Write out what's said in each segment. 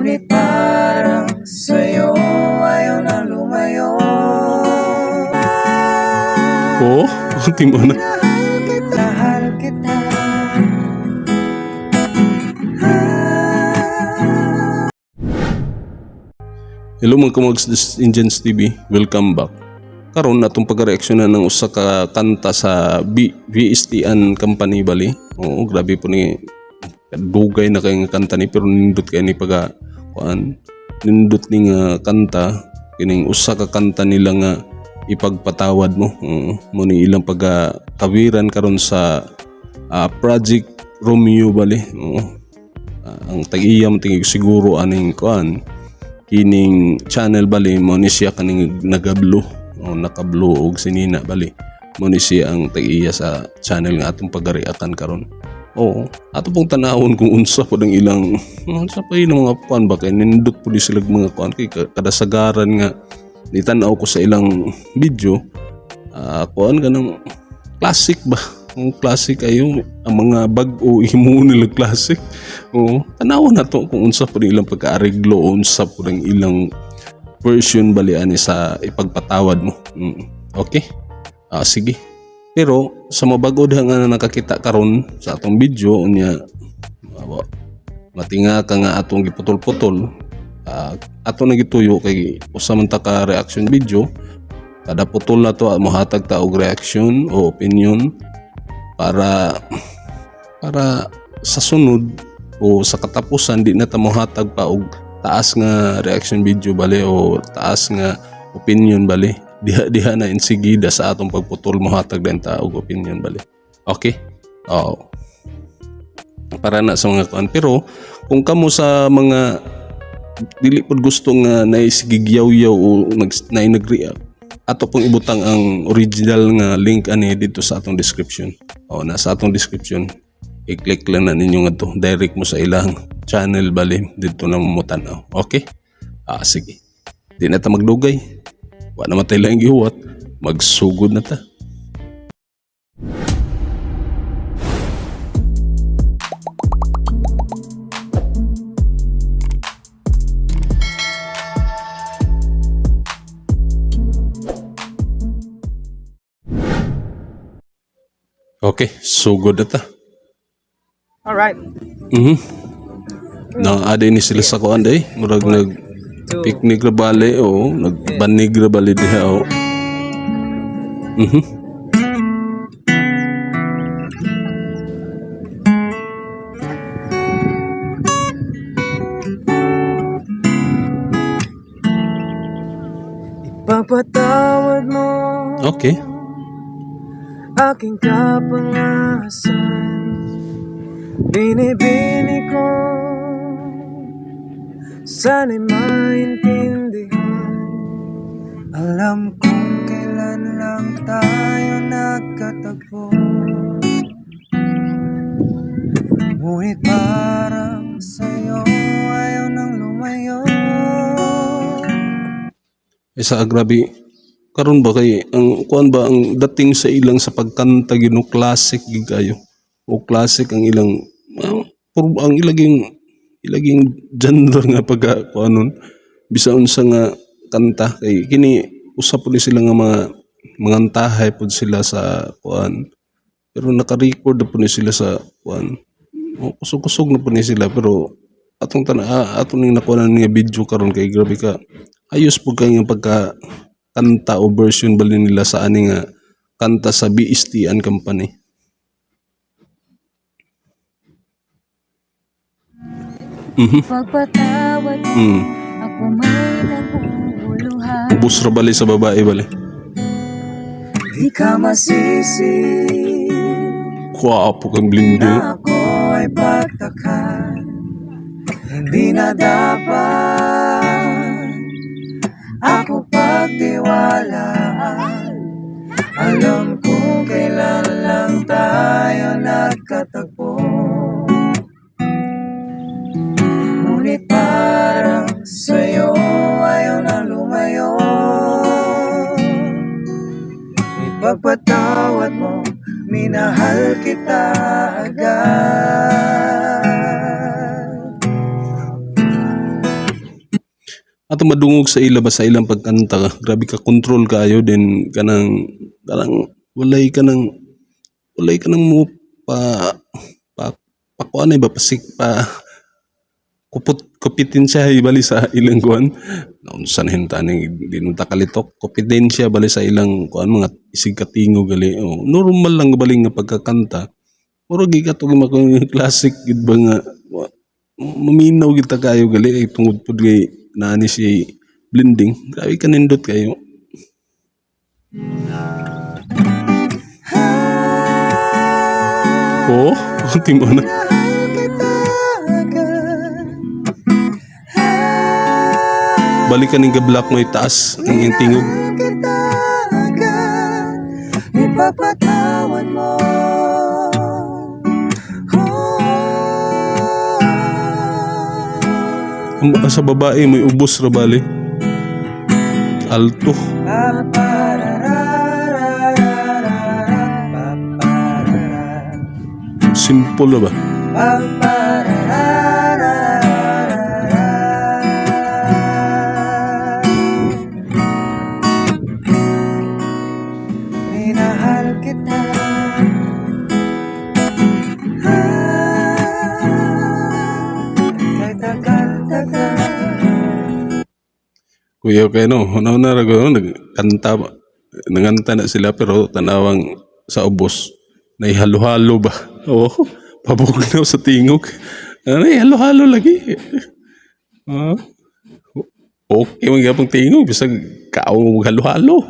Ngunit parang sa'yo ayaw na lumayo. Oh, timo na. Mahal kita, mahal kita. Hello mga kamags, this is Indians TV. Welcome back. Karon atong pagreaksyonan ng usa ka kanta sa VSTN Company bali. Oo, grabe po ni, dugay na kay nga kanta ni, pero nindot kay ni pagka kuan. Nindot ni nga kanta kining usa ka kanta nila nga "Ipagpatawad Mo". Oo, mo ni ilang pagka kawiran karon sa Project Romeo bali. Oo. Ang tag-iya mo tingin siguro aning kuan kining channel bali, mo ni siya kaning nagablo o nakablo og sinina bali, mo ni siya ang tag-iya sa channel nga atong pagariakan karon. Oo, ato pong tanawon kung unsa pod ang ilang, unsa pa ilang mga kuan ba, kay nindot pud ni sila mga kuan, kay kadasagaran nga nitan-aw ko sa ilang video, kuan kanang classic ba, ang classic ayo ang mga bag-o imo nila classic. Oo, tanawan na to kung unsa po ilang pagkaareglo o unsa po ang ilang version bali ani sa "Ipagpatawad Mo". Okay? Ah, sige. Pero sa mabago diha nga nakakita karon sa atong video unya, matinga ka nga atong giputol-putol, ato na gituyo kay usa man ta ka reaction video. Kada putol na to, mohatag ta og reaction o opinion para para sa sunod o sa katapusan di na ta mohatag pa og taas nga reaction video bali o taas nga opinion bali. Diha diha na insigida sa atong pagputol mohatag din ta og opinion bali. Okay, oh, para na sa mga kuan. Pero kung kamo sa mga dili pod gusto nga naisigigyaw-yaw o naay nag-react, ato pong ibutang ang original nga link ani dito sa atong description. O nasa atong description, i-click lang na ninyo nga to, direct mo sa ilang channel bali, dito na mo tan-aw. Okay, sige, di na ta magdugay, wa na matay lang gihuwat, magsugod na ta. Okay, sugod na ta. Alright. Na ni sila sa kuan day, murag nag Two. picnic ra bali o nagbanig ra bali diha o. Ipagpatawad mo aking kapangasan. Binibini ko, sana'y maintindihan. Alam kong kailan lang tayo nagkatagpo, ngunit parang sa'yo ayaw nang lumayo. Isa grabe karon ba kay ang kuan ba, ang dating sa ilang sa pagkanta gino, classic gid kayo. O classic ang ilang puro ang ilaging ilaging genre nga pagka kuanon bisa unsa nga kanta, kay kini usa pud ni sila nga mga mangantahay pud sila sa kuan, pero naka-record na pud ni sila sa kuan. O, kusog-kusog na pud ni sila, pero atong tana ato ning nakuha nga video karon kay grabe ka ayos pud kay nga pagka kanta o version bali nila sa ani nga kanta sa BST and Company. Pagpatawad mo, ako may naguguluhan. Ubos ra bali sa babae bali. Di ka masisi Kwapo kang blindo. na ako ay pagtakan. Hindi na dapat ako pagtiwalaan. Alam kong kailan lang tayo nagkatagpo, ngunit parang sa'yo ayaw na lumayo. Ipagpatawad mo, minahal kita agad. Ato madungog sa ila ba sa ilang pagkanta, grabe ka control kayo din kanang kanang walay kanang mo pa pa pakuan ba pasik pa kupot kompetensya bali sa ilang kuan. Naunsa na hinta ni di nun ta kalitok kompetensya bali sa ilang kuan mga isig katingog gali. Oh, normal lang bali nga pagkakanta. Murag gikat og mga classic gid ba nga maminaw gid ta kayo gali ay tungod pud kay naani si blending. Grabe kanindot kayo. Oh, timo na. Minahal kita agad. Balikan ning gablak mo itaas ang iyang tingog. Minahal kita agad. Ipagpatawad mo. Oh. Ang sa babae may ubos ra bali. Alto. Simple ra ba? Minahal kita. Kay tagal-tagal. Kuya kay no, una ra ko nagkanta ba. Nanganta na sila pero tanawang sa ubos naihalo-halo ba. Oo, pabugnaw sa tingog. Ano, halo-halo lagi. Ah. Okay man gyapon tingog bisag kao halo-halo.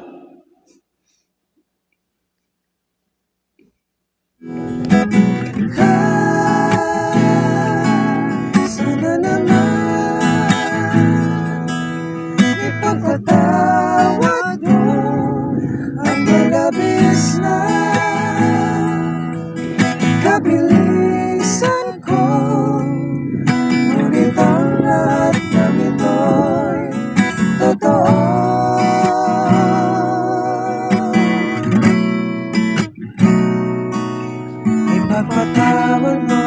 Sana naman ipagpatawad mo ang malabis na kabilisan ko. Ngunit ang lahat ng ito'y totoo. Ipagpatawad mo.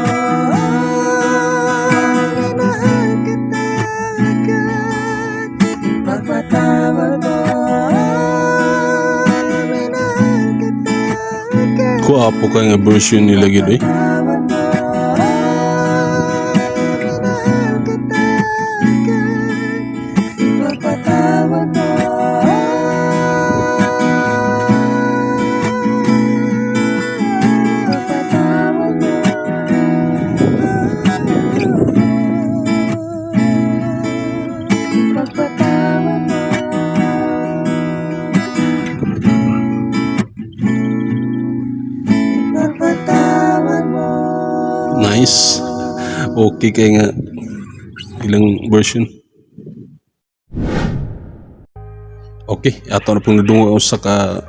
Minahal kita agad. Ipagpatawad mo. Minahal kita agad. Kuwapo ka nga version nila gid eh. Ipagpatawad mo. Minahal kita agad. Ipagpatawad mo. Ipagpatawad mo. Ipagpatawad mo. Ipagpatawad mo. Nice. Okay kay nga ilang version. Okay, ato na pong nadungog ang usa ka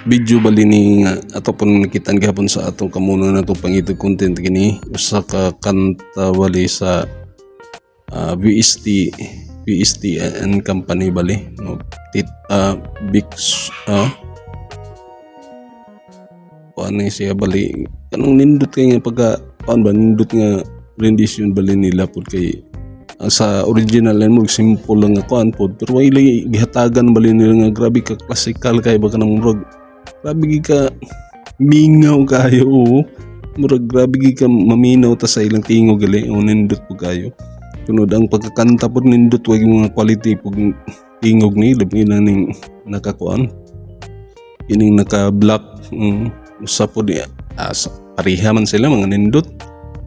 video bali ni nga ato pong nakitaan gihapon sa atong kamuno na itong pangitag content kini usa ka kanta bali sa VST VST and Company bali no tit big kuan ni siya bali kanang nindot kay nga pagka kuan ba nindot nga rendition bali nila pud kay ang sa original lang mo simple lang nga kuan pod pero way lagi gihatagan bali nila nga grabe ka classical kay ba kanang murag grabe gi ka mingaw kayo, oo. Murag grabe gi ka maminaw ta sa ilang tingog gali o nindot po kayo. Tunod ang pagkakanta pod nindot way mga quality pug tingog ni labi na ning nakakuan kining naka black usa pod ni pareha man sila mga nindot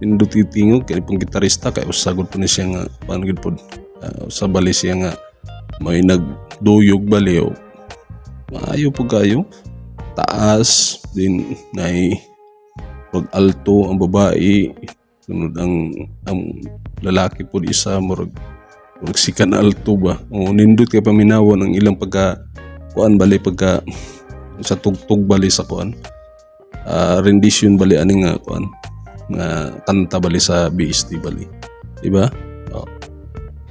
nindot yung tingog kay pong gitarista kay usa gud po ni siya nga kuan gud pod usa bali siya nga may nagduyog bali o maayo po kayo taas din nay pag alto ang babae sunod ang lalaki pod isa murag murag sikan alto ba o nindot kay paminawan ang ilang pagka kuan bali pagka sa tugtog bali sa kuan rendition bali ani nga kuan nga kanta bali sa BST bali, di ba? Oh.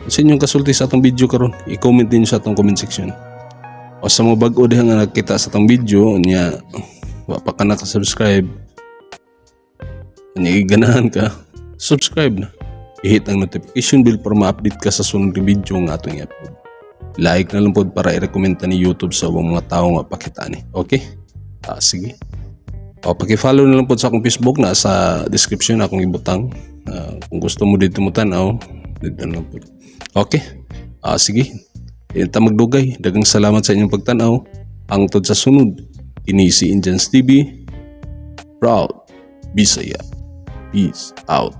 Sa inyong kasulti sa atong video karon, i-comment din sa atong comment section. O sa mga bag-o diha nga nakita sa atong video nya wa pa ka naka-subscribe nya ganahan ka, subscribe na. I-hit ang notification bell para ma-update ka sa sunod na video nga atong i-upload. Like na lang pod para i-recommend ta ni YouTube sa ubang mga tao nga pakita ni. Okay? Ah, sige. O, paki-follow na lang po sa akong Facebook na sa description akong ibutang. Ah, kung gusto mo dito mo tan-aw, dito na lang po. Okay. Ah, sige. Di ta magdugay. Daghang salamat sa inyong pagtanaw. Hangtod sa sunod. Kini si Indians TV. Proud. Bisaya. Peace out.